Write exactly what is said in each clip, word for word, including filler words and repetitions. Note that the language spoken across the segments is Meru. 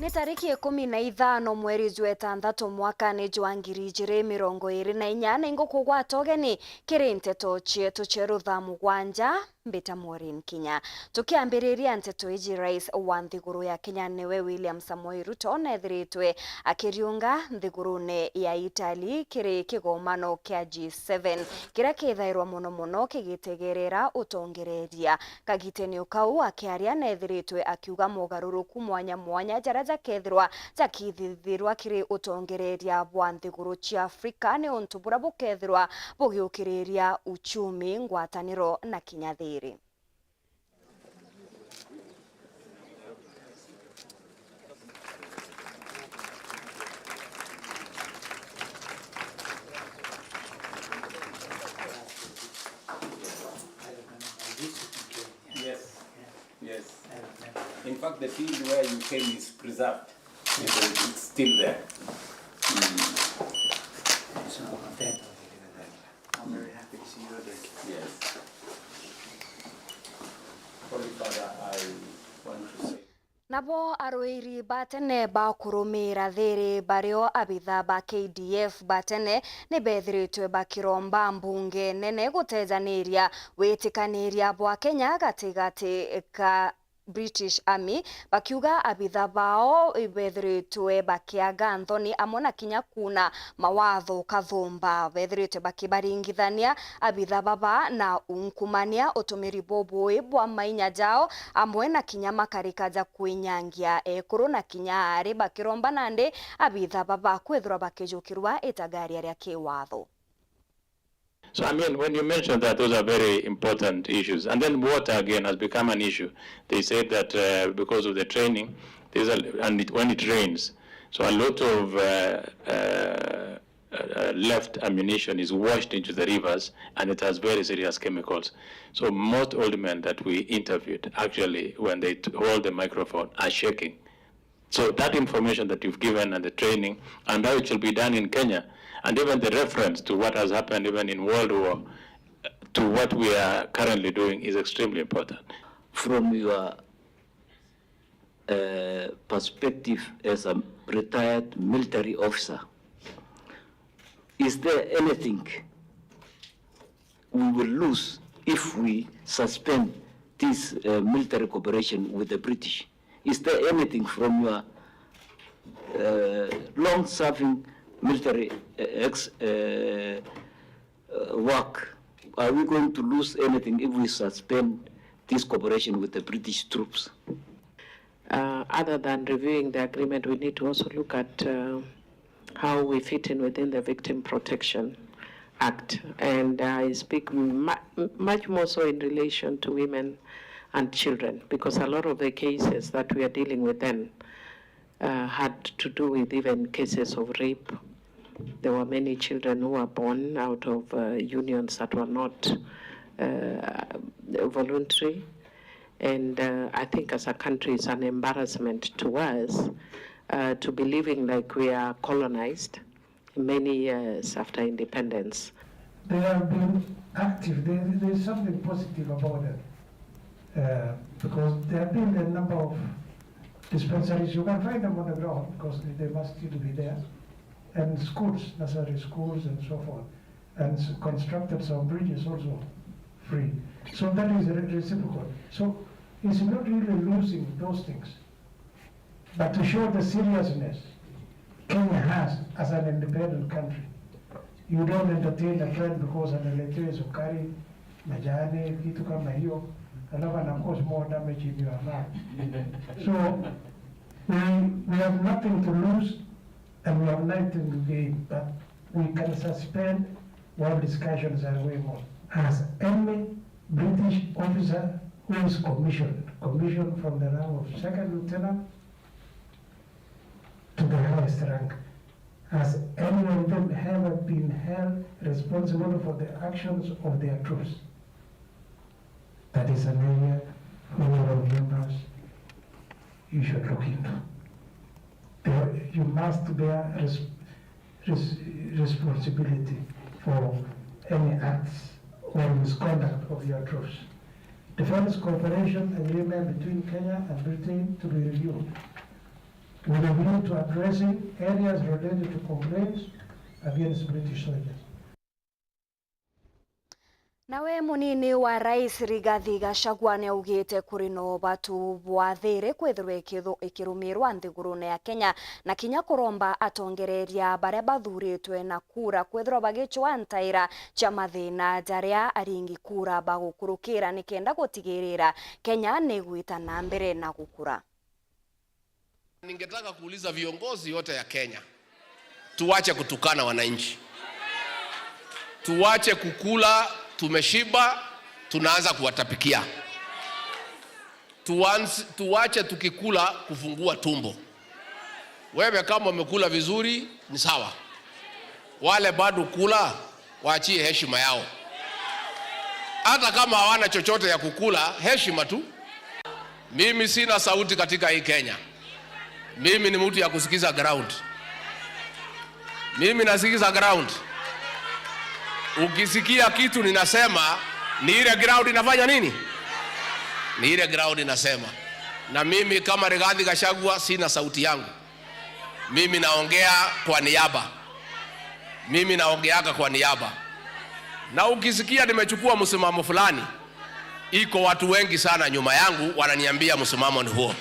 Ni tariki ikumi na ithano mweri jwa itantatu mwakani jwa ngiri ijiri mirongo iri na inya, na ingukugwata ugeni kiri nteto cietu cia rutha mugwanja. Mbita Maureen Kinya. Tukiambiriria nteto iji, Rais wa nthiguru ya Kenya niwe William Samoei Ruto nethiritwe akiriunga nthigurune ya Italy kiri kigomano kia G seven, kiria kithairwa mono mono kigitegerera utongereria. Kagitene o kau akiaria nethiritwe akiuga mogaruruku mwanya mwanya jaria jakethirwa jakithithirwa kiri utongereria bwa nthiguru cia Afrika ni untu buria bukethirwa bugiukiriria uchumi, ngwataniro na kinya thiri. Yes. Yes. In fact, the field where you came is preserved. It's, it's still there. Mm. So, I'm very happy to see you again. Yes. Holy Father, I want to say Nabo aruiri ba tene ba kurumiira thiri bario abitha ba K D F ba tene ni bethiritwe bakiromba mbunge nene gutejaniria witikaniria bwa Kenya gatigati ka British Army, bakiuga abitha bao ibethiritwe bakiaga nthoni amwe na kinya kuuna mawatho kathumba. Bethiritwe bakibaringithania abitha baba na unkumania, utumiri bubui bwa mainya jao, amwe na kinya makarika ja kwinyangia ekuru na kinya aari, bakiromba nandi abitha baba kwithirwa bakijukirwa itagaria ria kiwatho. So, I mean, when you mention that, those are very important issues. And then water, again, has become an issue. They said that, uh, because of the training, there's a, and it, when it rains, so a lot of, uh, uh, uh, left ammunition is washed into the rivers, and it has very serious chemicals. So most old men that we interviewed, actually, when they t-, hold the microphone, are shaking. So that information that you've given and the training and how it should be done in Kenya, and even the reference to what has happened even in World War, uh, to what we are currently doing is extremely important. From your, uh, perspective as a retired military officer, is there anything we will lose if we suspend this, uh, military cooperation with the British? Is there anything from your, uh, long-serving military, uh, ex-, uh, uh, work? Are we going to lose anything if we suspend this cooperation with the British troops? Uh, other than reviewing the agreement, we need to also look at, uh, how we fit in within the Victim Protection Act. And I speak mu-, much more so in relation to women and children, because a lot of the cases that we are dealing with then, uh, had to do with even cases of rape. There were many children who were born out of, uh, unions that were not, uh, voluntary. And, uh, I think as a country, it's an embarrassment to us, uh, to be living like we are colonized many years after independence. They have been active. There, there's something positive about them, uh, because there have been a number of dispensaries. You can find them on the ground because they, they must still be there, and schools, nursery schools and so forth, and s-, constructed some bridges also free. So that is re-, reciprocal. So it's not really losing those things. But to show the seriousness Kenya has as an independent country, you don't entertain a friend because analetea sukari, majani, kitu kama hiyo, alafu ana cause more damage in your life. So we, we have nothing to lose and we have nothing to gain, but we can suspend while discussions are going on. Has any British officer who is commissioned, commissioned from the rank of second lieutenant to the highest rank, has any of them ever been held responsible for the actions of their troops? That is an area, honorable members, you should look into. There, you must bear res-, res-, responsibility for any acts or misconduct of your troops. Defense cooperation agreement between Kenya and Britain to be reviewed. With a view to addressing areas related to complaints against British soldiers. Nawe munini wa rais Rigathi Gachagua niaugite kuri na ubatu bwa thiri kwithirwa ikithu-, ikirumirwa nthigurune ya Kenya, na kinya kuromba atongereria baria bathuritwe na kura kwithirwa bagicwaa ntaira cia mathina jaria aringi kura bagukurukira nikenda gutigirira Kenya nigwita na mbere na gukura. Ningetaka kuuliza viongozi wote ya Kenya, tuache kutukana wananchi, tuache kukula tumeshiba, tunaanza kuwatapikia. Tuanz-, tuache tukikula kufungua tumbo. Wewe kama umekula vizuri ni sawa, wale bado kula, waachie heshima yao. Hata kama hawana chochote ya kukula, heshima tu. Mimi sina sauti katika hii Kenya. Mimi ni mtu ya kusikiza ground. Mimi nasikiza ground. Ukisikia kitu ninasema, ni ile ground inafanya nini? Ni ile ground inasema. Na mimi kama Rigathi Gachagua sina sauti yangu. Mimi naongea kwa niaba. Mimi naongeaga kwa niaba. Na ukisikia nimechukua msimamo fulani, iko watu wengi sana nyuma yangu wananiambia msimamo ni huo.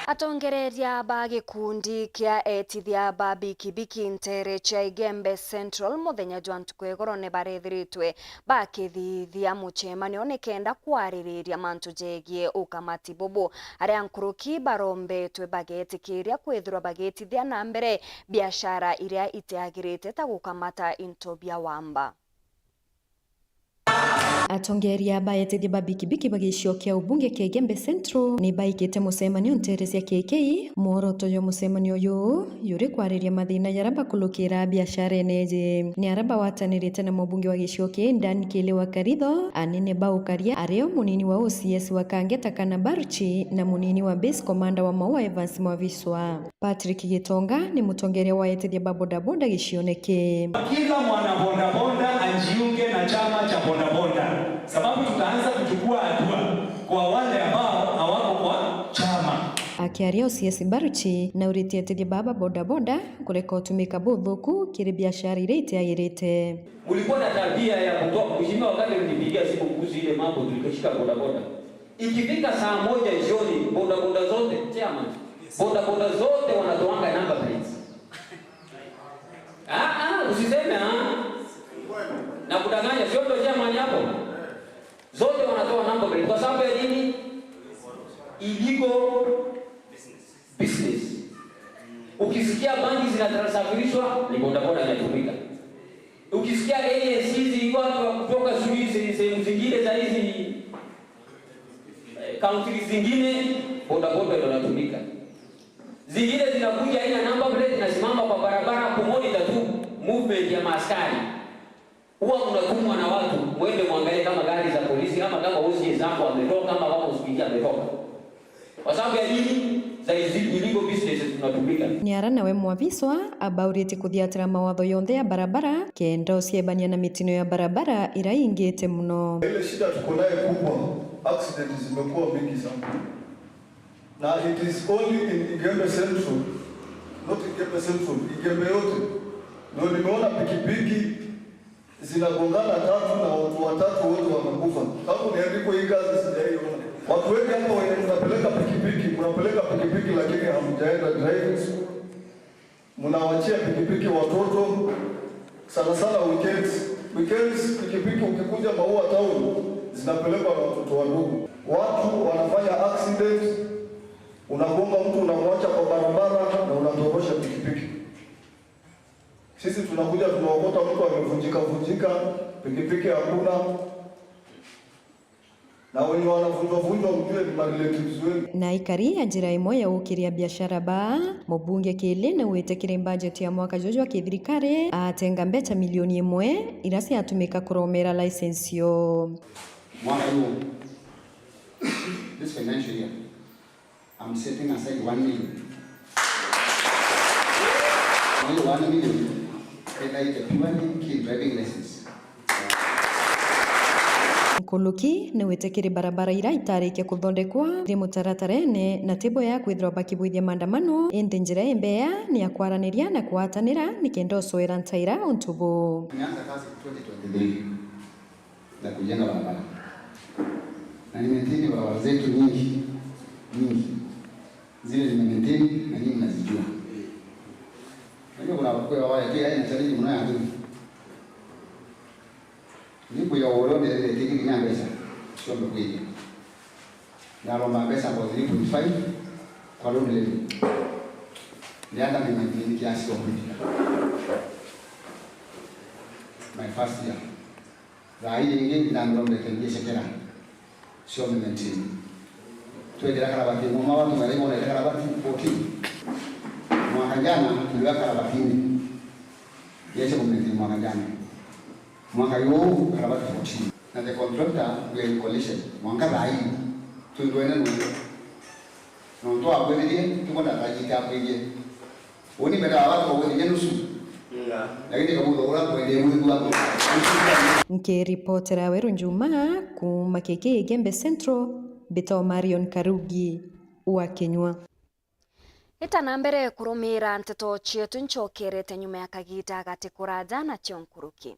Atongereria ba gikundi kia etithia ba bikibiki ntere cia Igembe Central muthenya jwa ntuku igoro ni barethiritwe bakithithia mucemanio nikenda kwaririria mantu jegie ukamati bubu, aria nkuruki barombetwe bagetikiria kwithirwa bagitithia na mbere biashara iria itiagirite ta gukamata into bia wamba. Atongeria ba etithia ba bikibiki ba gicigo kia ubunge kia Igembe Central ni baikite mucemanio ntere cia K K. Mworoto jwa mucemanio uyu juri kwariria mathina jaria bakurukira biasharene iji. Ni aria bagwatanirite na mubunge wa gicigo kii, Dan Kili wa Karitho, anene ba ukaria, ario munini wa O C S wa Kangeta Kana Baruchi na munini wa base commander wa Maua Evans Mwaviswa. Patrick Gitonga ni mutongeria wa etithia ba bodaboda gicione kii. Kila mwana bodaboda ajiunge na chama cha bodaboda, sababu tutaanza kuchukua hatua kwa wale ambao hawako kwa chama. Akiaria O C S Baruchi nauritie etithia baba bodaboda kureka utumika buthuku kiri biashara iria itiagirite. Mulikuwa na tabia ya kutoa, mheshimiwa, wakati ulinipigia simu kuhusu ile mambo, tulikoshika bodaboda. Ikifika saa moja jioni, bodaboda zote, chairman, bodaboda zote wanatoanga number plates. Ah, ah, usiseme, ah. Na kudanganya, sio ndio chairman hapo? Zote wanatoa number plate. Kwa sababu ya nini? Illegal business. Ukisikia bangi zinasafirishwa, ni bodaboda inatumika. Ukisikia A N C zi-, watu wa kutoka sijui se-, sehemu zingine za hizi, eh, kaunti zingine, bodaboda ndio inatumika. Zingine zinakuja haina number plate, inasimama kwa barabara kumonitor tu movement ya maaskari. Huwa mnatumwa na watu, mwende mwangalie kama gari za polisi, ama kama O C S zako ametoka, ama kama usikiji ametoka. Kwa sababu ya nini? Za hizi illegal businesses tunatumika. Ni ara nawe Mwaviswa abaurite kuthiatira mawatho yonthe ya barabara, kenda uciebania na mitino ya barabara ira ingite muno. Ile shida tuko naye kubwa, accident zimekuwa mingi sana. Na it is only in Igembe Central, not Igembe Central, Igembe yote. Ndio nimeona pikipiki zinagongana tatu na watu watatu wote wamekufa. Tangu niandikwe hii kazi sijaiona. Watu wengi hapa wenye mnapeleka pikipiki, mnapeleka pikipiki lakini hamjaenda driving school. Mnawachia pikipiki watoto, sana sana weekends. Weekends pikipiki ukikuja Maua town zinapelekwa na watoto wadogo. Watu wanafanya accident, unagonga mtu unamwacha kwa barabara na unatorosha pikipiki. Sisi tunakuja tunaokota mtu amevunjika vunjika, pikipiki hakuna. Na wenye wanavunjwa vunjwa mjue ni ma relatives wenu. Na ikari ya njira imwe ya gukiria biashara baa, mubunge Kili naugite kiri budget ya mwaka juju jwa kithirikari atenga mbeca milioni imwe ira ciatumika kuromera license yo. Mwaka huu, this financial year, I'm setting aside one million. Only one million, and I get purely key driving license. Nkuruki ni wite kiri barabara ira itarikia kuthondekwa iri mutaratarene, na ti bwega kwithirwa bakibwithia maandamano, indi njira imbea ni ya kwaraniria na kugwatanira nikenda ucoera ntaira untu buu. Tumeanza kazi twenty twenty-three za kujenga barabara. Na nimeintain barabara zetu nyingi, nyingi. Zile nimemaintain na nyinyi mnazijua. Unajua kuna kwa wale pia haina challenge mnayo ya nini? Ni kuya oro ndio ile tiki ni mbeca. Sio mkweli. Ndaromba mbeca kwa three point five kwa loan levy. Ndienda nimemaintain kiasi kwa kweli. My first year. Thaa ii ingi ndandrombete ngiecekera. Sio nineteen. Twendera karabati imwe, mwa watu mara imwe karabati fourteen. Mwaka jana tuliwa karabati nne. Yese kumetea mwaka jana. Mwaka yuu karabati fourteen. Na the contractor we are in collision. Mwaka thaa ii. Twendwene nwe. Na untu akwithirie, tuko ndatajite akwithie. Uni mbere wa watu wawiri nusu. Nga. Lakini kabuga ura kwende mwigua. Nkiripotera Weru Njuma kuuma K K Igembe Central, mbitwa Marion Karugi wa Kinyua. Ita na mbere kurumira nteto cietu, ncokerete nyuma ya kagita gati kuraja na cio nkuruki.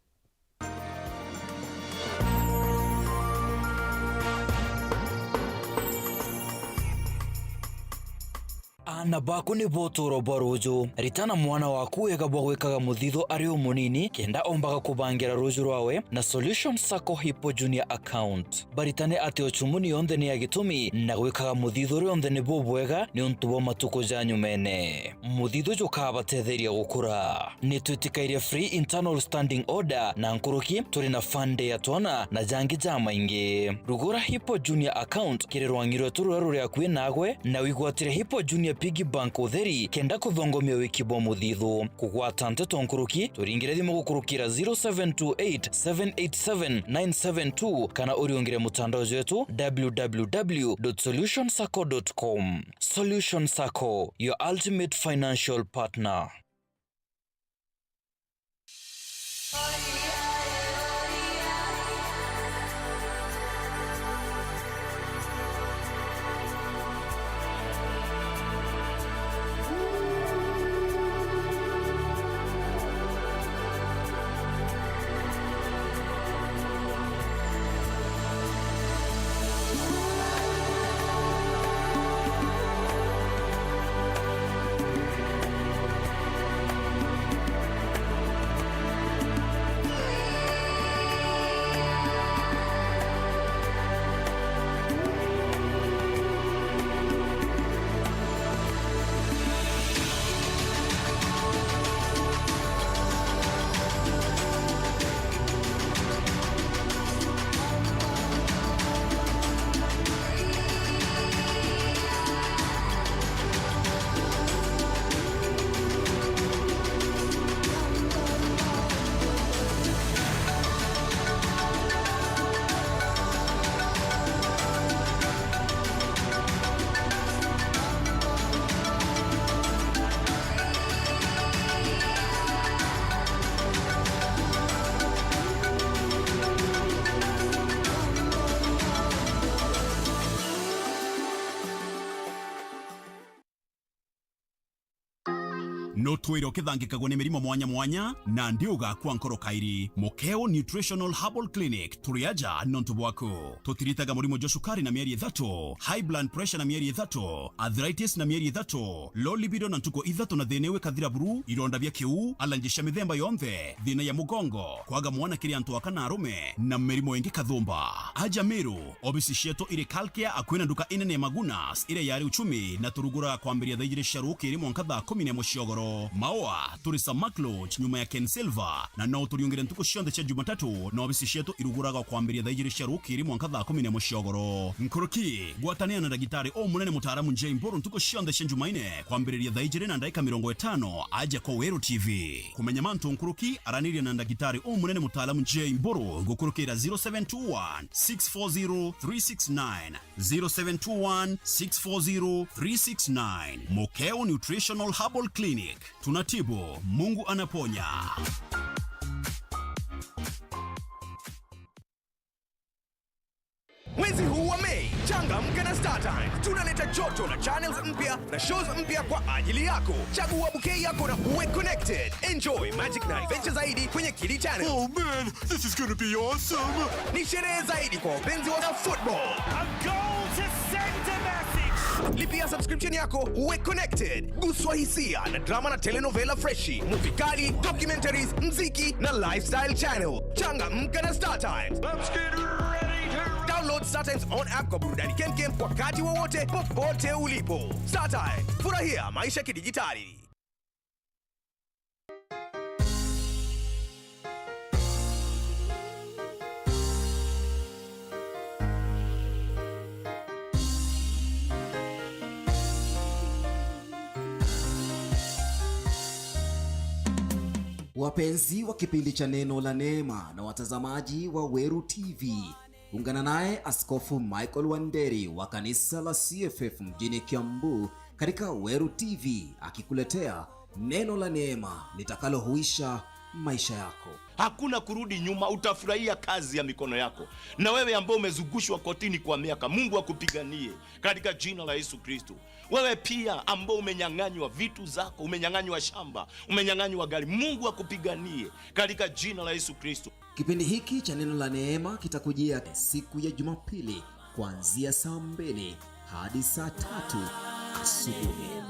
Aana baku nibo utuuro bwa ruuju. Ritana mwana waku wega bwa gwikaga muthithu ari umunini, kenda ombaga kubangira ruuju rwawe na Solution Sacco Hippo Junior Account. Baritane ati ucumuni yonthe ni ya gitumi, na gwikaga muthithu rionthe ni bubwega niuntu bwa matuku ja nyumene. Muthithu jukabatetheria gukura. Ni twitikairie free internal standing order na nkuruki, turi na fund ya twana na jangi jamaingi. Rugura Hippo Junior account kiri rwang'i rwetu ruria ruri akui nagwe, na wigwatire Hippo Junior Piggy Bank utheri kenda kuthongomia wiki bwa muthithu. Kugwata nteto nkuruki, turingire thimu gukurukira zero seven two eight, seven eight seven, nine seven two kana uriungire mutandao jwetu w w w dot solution sacco dot com. Solution Sacco, your ultimate financial partner. No twire ukithangikagwa ni mirimo mwanya mwanya, na ndi ugakua nkoro kairi. Mukeo Nutritional Herbal Clinic, turi aja nontu bwaku. Tutiritaga murimo jwa cukari na mieri ithatu, high blood pressure na mieri ithatu, arthritis na mieri ithatu, low libido na ntuku ithatu na thina iu ikathira buru, ironda bia kiu, allergy cia mithemba yonthe, thina ya mugongo, kwaga mwana kiri antu aka na arume, na mirimo ingi kathumba. Aja Meru, obisi cietu iri Kalkia, akui na nduka inene ya Magunas, iria yari Uchumi, na turuguraga kwambiria thaa ijiri cia rukiri mwanka thaa kumi na imwe cia ugoro. Maua, turi Samak Lodge, nyuma ya Ken Silver, na no uturiungire ntuku cionthe cia Jumatatu, na obisi cietu iruguraga kwambiria thaa ijiri cia rukiri mwanka thaa kumi na imwe cia ugoro. Nkuruki, gwatanira na ndagitari umunene mutaaramu Jay Mburu ntuku cionthe cia Jumaine, kwambiriria thaa ijiri na ndagika mirongo itano, aja kwa Weru T V. Kumenya mantu nkuruki, araniria na ndagitari umunene mutaaramu Jay Mburu gukurukira zero seven two one, six four zero, three six nine, zero seven two one, six four zero, three six nine. Mukeo Nutritional Herbal Clinic. Tunatibu, Mungu anaponya. Mwezi huu wa Mei, changamka na StarTimes. Tunaleta joto na channels mpya na shows mpya kwa ajili yako. Chagua bouquet yako na uwe connected. Enjoy magic na adventure zaidi kwenye Kidi Channel. Oh man, this is gonna be awesome! Ni sherehe zaidi kwa wapenzi wa football. A goal to send a message. Lipia subscription yako uwe connected. Guswa hisia na drama na telenovela freshi, movie kali, documentaries, mziki na lifestyle channel. Changamka na StarTimes. Let's get ready to Download StarTimes on app kwa burudani kemkem wakati wowote, popote ulipo. StarTimes, furahia maisha kidijitali. Wapenzi wa kipindi cha Neno la Neema na watazamaji wa Weru T V, ungana naye Askofu Michael Wanderi wa kanisa la C F F mjini Kiambu katika Weru T V akikuletea neno la neema litakalohuisha maisha yako. Hakuna kurudi nyuma, utafurahia kazi ya mikono yako. Na wewe ambao umezungushwa kotini kwa miaka, Mungu akupiganie katika jina la Yesu Kristo. Wewe pia ambao umenyang'anywa vitu zako, umenyang'anywa shamba, umenyang'anywa gari, Mungu akupiganie katika jina la Yesu Kristo. Kipindi hiki cha Neno la Neema kitakujia siku ya Jumapili kuanzia saa mbili hadi saa tatu asubuhi.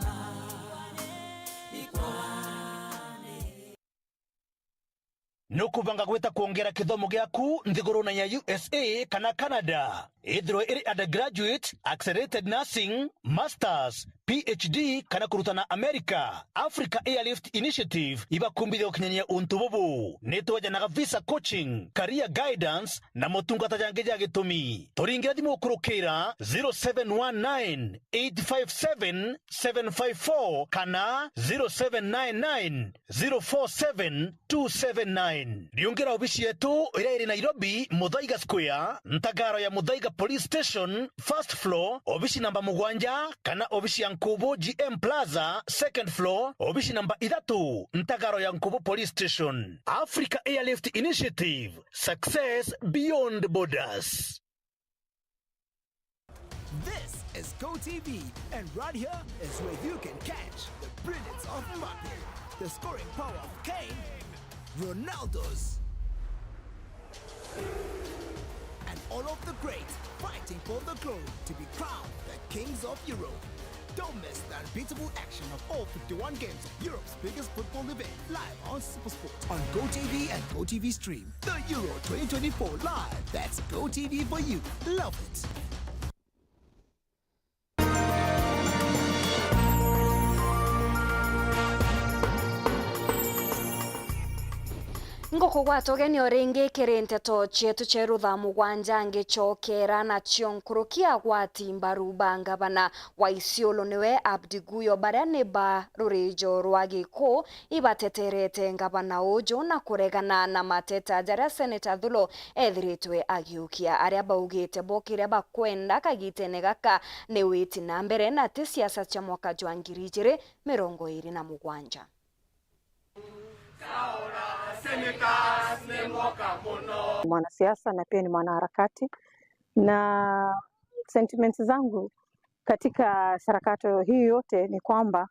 Nukubanga gwita kwongera kithomo giaku nthigurune ya U S A kana Canada? Ithirwe iri undergraduate, accelerated nursing, masters, P H D kana kurutana America, Africa Airlift Initiative ibakumbithia gukinyania untu bubu. Nitwejanaga visa coaching, career guidance na motungata jangi ja gitumi. Turingire thimu gukurukira zero seven one nine, eight five seven, seven five four kana zero seven nine nine, zero four seven, two seven nine. Riungira obici yetu iria iri Nairobi, Muthaiga Square, ntagaro ya Muthaiga Police Station, first floor, obici namba mugwanja, kana obici ya Nkubu G M Plaza, second floor, obici namba ithatu, ntagaro ya Nkubu Police Station. Africa Airlift Initiative, success beyond borders. This is Go T V, and right here is where you can catch the brilliance of Mbappe, the scoring power of Kane, Ronaldo's, and all of the greats fighting for the glory to be crowned the kings of Europe. Don't miss the unbeatable action of all fifty-one games, Europe's biggest football event, live on SuperSport on Go T V and Go T V Stream. The Euro twenty twenty-four live. That's Go T V for you. Love it. Ngukugwata ugeni o ringi kiri nteto cietu cieru thaa mugwanja, ngicokera nacio nkuruki agwati mbaru ba ngavana wa Isiolo niwe Abdi Guyo, baria ni ba rurijo rwa Gikuu, ibateterete ngavana uju na kuregana na mateta jaria Seneta Thulo ethiritwe agiukia, aria baugite bo kiria bakwenda kagitene gaka ni witi na mbere na ti siasa cia mwaka jwa ngiri ijiri mirongo iri na mugwanja. Mwanasiasa na pia ni mwanaharakati, na sentiments zangu katika sarakato hii yote ni kwamba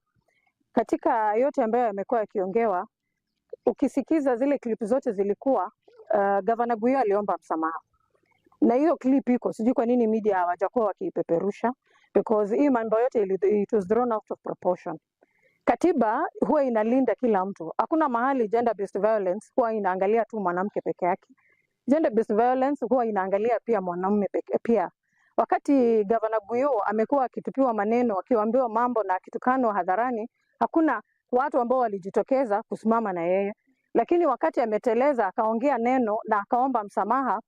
katika yote ambayo yamekuwa yakiongewa, ukisikiza zile clip zote zilikuwa, uh, Gavana Guyo aliomba msamaha. Na hiyo clip iko, sijui kwa nini media hawajakuwa wakiipeperusha, because hii mambo yote ili-, it was thrown out of proportion. Katiba huwa inalinda kila mtu. Hakuna mahali gender based violence huwa inaangalia tu mwanamke peke yake. Gender based violence huwa inaangalia pia mwanamume peke, pia. Wakati Gavana Guyo amekuwa akitupiwa maneno, akiambiwa mambo na akitukanwa hadharani, hakuna watu ambao walijitokeza kusimama na yeye. Lakini wakati ameteleza, akaongea neno na akaomba msamaha,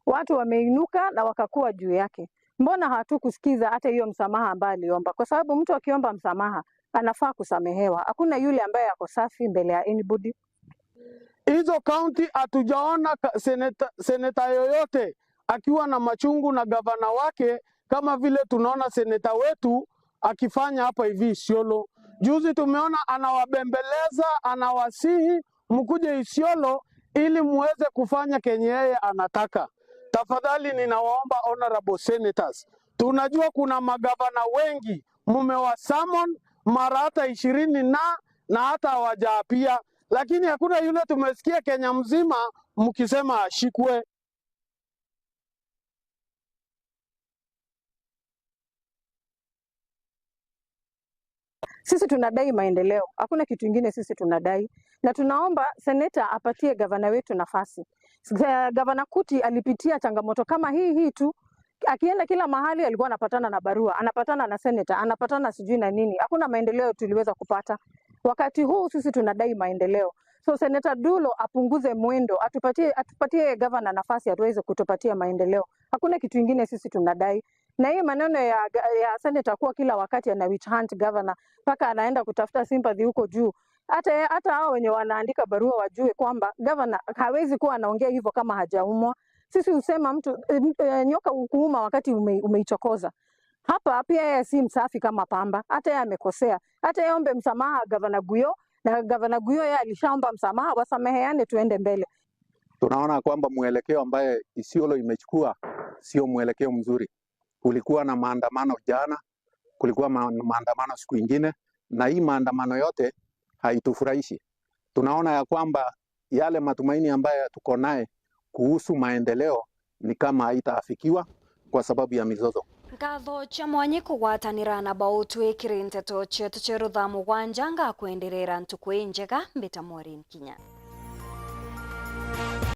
watu wameinuka na wakakuwa juu yake. Mbona hatukusikiza hata hiyo msamaha ambayo aliomba? Kwa sababu mtu akiomba msamaha, anafaa kusamehewa. Hakuna yule ambaye ako safi mbele ya anybody. Hizo kaunti hatujaona ka-, seneta, seneta yoyote akiwa na machungu na gavana wake, kama vile tunaona seneta wetu akifanya hapa hivi Isiolo. Juzi tumeona anawabembeleza, anawasihi mkuje Isiolo ili muweze kufanya kenye yeye anataka. Tafadhali ninawaomba honorable senators, tunajua kuna magavana wengi mumewa summon mara hata ishirini na, na hata hawajaapia, lakini hakuna yule tumesikia Kenya mzima mkisema ashikwe. Sisi tunadai maendeleo, hakuna kitu ingine sisi tunadai, na tunaomba seneta apatie gavana wetu nafasi. Sa-, Gavana Kuti alipitia changamoto kama hii hii tu, akienda kila mahali alikuwa anapatana na barua, anapatana na seneta, anapatana sijui na nini. Hakuna maendeleo tuliweza kupata. Wakati huu sisi tunadai maendeleo. So Senator Dulo apunguze mwendo, atupatie, atupatie gavana nafasi atuweze kutupatia maendeleo. Hakuna kitu ingine sisi tunadai. Na hii maneno ya, ya senator kuwa kila wakati ana witch hunt governor, mpaka anaenda kutafuta sympathy huko juu. Hata, hata hao wenye wanaandika barua wajue kwamba governor hawezi kuwa anaongea hivyo kama hajaumwa. Sisi husema mtu, eh, eh, nyoka kuuma wakati ume-, umeichokoza. Hapa pia yeye si msafi kama pamba, hata yeye amekosea. Hata yeye ombe msamaha gavana Guyo, na gavana Guyo yeye alishaomba msamaha, wasameheane tuende mbele. Tunaona kwamba mwelekeo ambaye Isiolo imechukua sio mwelekeo mzuri. Kulikuwa na maandamano jana, kulikuwa ma-, maandamano siku ingine, na hii maandamano yote haitufurahishi. Tunaona ya kwamba yale matumaini ambayo tuko naye kuhusu maendeleo ni kama haitaafikiwa kwa sababu ya mizozo. Nkatho cia mwanya kugwatanira na bautwi kiri nteto cietu cia ruthaa mugwanja. Ngakwenderera ntuku injega, mbita Maureen Kinya.